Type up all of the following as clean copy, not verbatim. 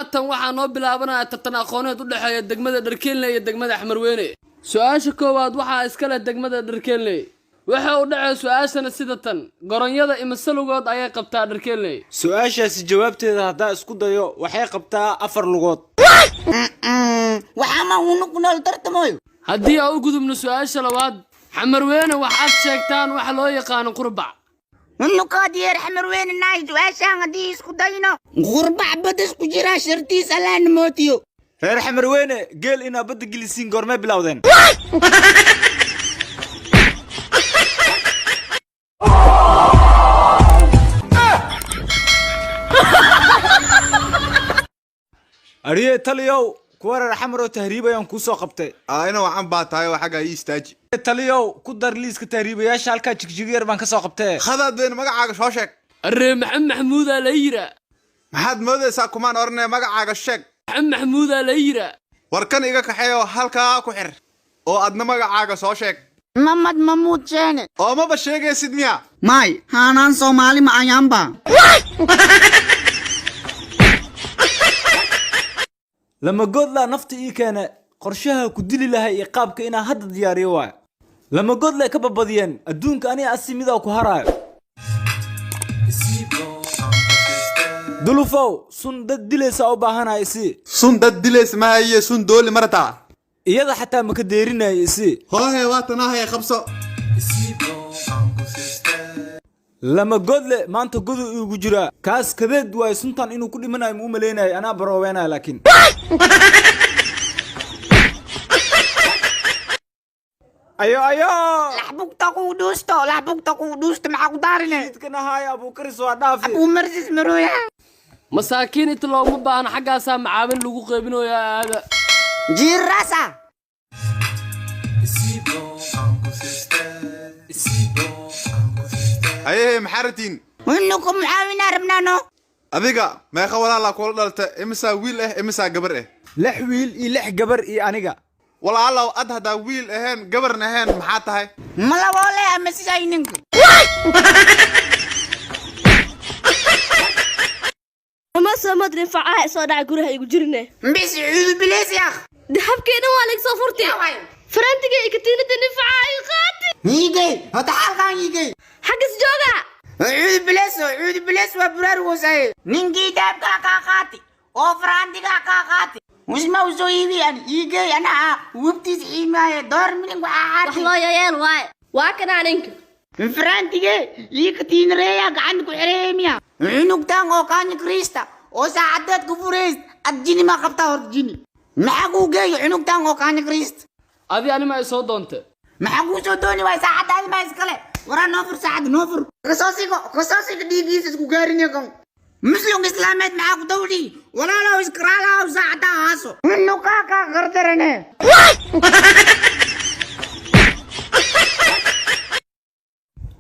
Tan waxaa noo bilaabanaya tartan aqooneed u dhexeeya degmada Dharkeenley iyo degmada Xamarweyne. Su-aasha koowaad waxaa iska leh degmada Dharkeenley. Waxa u dhacay su-aashana sida tan: goronyada imise lugood ayay qabtaa, Dharkeenley? Su-aashaasi jawaabteeda haddaa isku dayo, waxay qabtaa afar lugood. Waxaa ma unu ku nool tartamoyo. Haddii aan u gudubno su-aasha labaad, Xamarweyne, waxaad sheegtaan waxa loo yaqaano qurbac. Unukaadiyeer Xamarweyne nahay. Su-aashaan haddii isku dayno, qurbac badas ku jiraa, shartiis Allahna mootiyo. Reer Xamarweyne, geel inaa badda gelisiin goormee bilowdeen? Ariye taliyow, kuwa reer Xamar oo tahriibayaan kuu soo qabtay. Ina wacan baa tahay oo xaggaa ii istaaji. Taliyow, ku dar liiska tahriibayaasha, halkaa Jigjigo yar baan ka soo qabtee. Khadaad been, magacaaga soo sheeg. Aree, Maxamed Maxamuudaa la yiraa. Maxaad moodaysaa? Kumaan odhanaya, magacaaga sheeg. Maxamed Maxamuudaa la yiraa. War kan iga kaxeeyo, halkaa ku xir, oo adna magacaaga soo sheeg. Mamad Mamuud Sheene. Oo maba sheegaysid miya? May haanaan Soomaali ma ayaanba. Lama goodlaa nafta ii keene, qorshaha ku dili lahay iyo qaabka inaa hadda diyaariyo waay. Lama goodle ka babadiyeen adduunka, aniga asi midaa ku haraayo. Dulufow, sun dad dilaysa u baahanaya, isii. Sun dad dilaysa ma haye, sun dooli marataa. Iyada xataa maka deerinaya, isii. Hoohe, waa tanaahaye, qabso. Lama godle maanta godu iigu jiraa, kaas kadeed waayo. Suntan inuu ku dhimanayo ma u malaynayo, anaa baroobeynaya laakiin. Ayo ayo. Laxbugta kuu dhuusto, laxbugta kuu dhuusto, maxaa ku daarine? Jidkan ahaayo Abuukaris waa dhaafi. Abuu marsis marooya. Masaakiin inta looma baahno, xaggaasaa macaawin lagu qaybinayaa, aada. Jiirasa. Hayehe, maxaa ratiin? Unuku mucaawinaa rabnaano. Adiga meeqa walaalaa kula dhalta? Imisaa wiil ah, imisaa gabar ah? Lix wiil iyo lix gabar iyo aniga. Walaalow, ad haddaa wiil ahayn, gabarna ahayn, maxaa tahay? Malaboole ama siday ninka. Ama soo madrin facaha soo dhaca, guraha igu jirne. Bis cuudu bileys yaakh. Dahabkeena waa laga soo furtay, farantiga iyo katiinada nifaca ay qaati. Yiigay hota xaalkan yiigay. Xaggas jooga. Cuudu bileys, cuudu bileys, waa buraarugoosaye. Ninkii dahabkaa kaa qaati oo faraantigaa kaa qaati usma usoo iibi ani iigay anaa wubtiis xiimaaye door milin waxaa wax xaati. Loo yayeel waaye, waa kanaa ninka. Faraantige ii katiinareeya gacanta ku xireeya miya? Cunugtan oo kaanya kriista oo saacadeed ku furays, ad jini ma qabtaa horta? Jini maxaa kuu geeyo cunugtan oo kaanya kriista? Adi anima ay soo doonte. Maxaa kuu soo dooni waay? Saacaddaadi maa iskale. Waraa noo fur saacadda, noo fur. Kasoo sigo, kasoo sigo, dhiigiisa isku gaarin kan muslimka islaameed maxaa ku dawdhi? Walaalow, iskaraalahow, saacaddaa haaso nukaa kaa qardarane.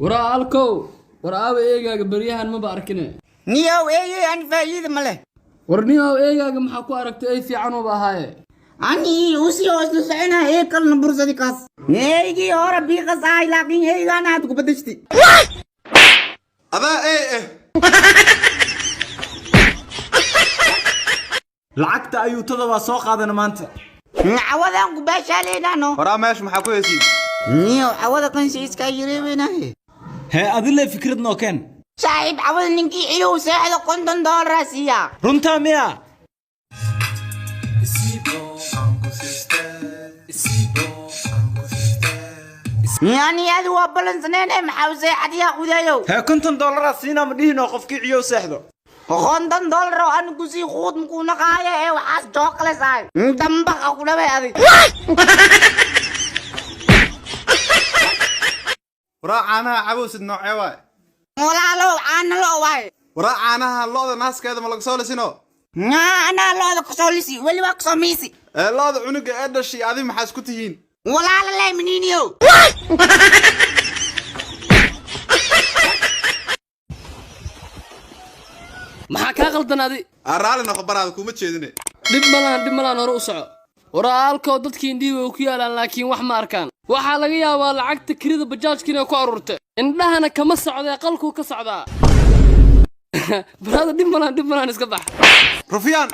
Waraa alkow, war aaba eegaaga beryahan maba arkine. Niyow, eeyey an faa'iida ma leh. War niyow, eegaaga maxaa ku aragtay? Ay fiican uba ahaaye. Ani usii hoos la soconaa, ee kalna bursadi kaas. Eygii hore biiqas ahay, laakiin eygaana aad ku badashti. Adaa ee eh. Lacagta ayuutada waa soo qaadana maanta. Cawadan ku baashaaleynano. Horaa meesha maxaa ku heysiin? Niyow, cawada kansi iskaa yireeweynaahe. Hee, adile fikrad noo keen. Saaxiib, cawada ninkii ciyow seexda $50 siiyaa. Runtaa miya? Yani adi waa balansaneene, maxaa seexadiyaa qudayow? Hee, $50 siinaa ma dhihinoo qofkii ciyow seexdo? $50 oo anu kusii quud makuu naqaayo ee waxaas jookales ahay dambaqa ku dhabay adig. Waraa, caanaha cabowsid noocee waay? Walaalow, caana lo waay. Waraa, caanaha lo'da naaskeeda ma laga soo lisino? Anaa lo'da kasoo lisi, weli waa kasoo miisi. Ee lo'da cunuga ee dhashay adi maxaa isku tihiin? Walaala leh miniiniyow. Maxaa kaa qaldan adi? Aa, raalli noqo baraada, kuma jeedine. Dhib malaan, dhib malaan, hore u soco. Waraa alkow, dadkii indhihi way ku yaalaan laakiin wax ma arkaan. Waxaa laga yaabaa lacagta kirida bajaajka inay ku aruurtay, indhahana kama socdee qalkuu ka socdaa. Brother, dhib malaan, dhib malaan, iska bax. Rufyaan.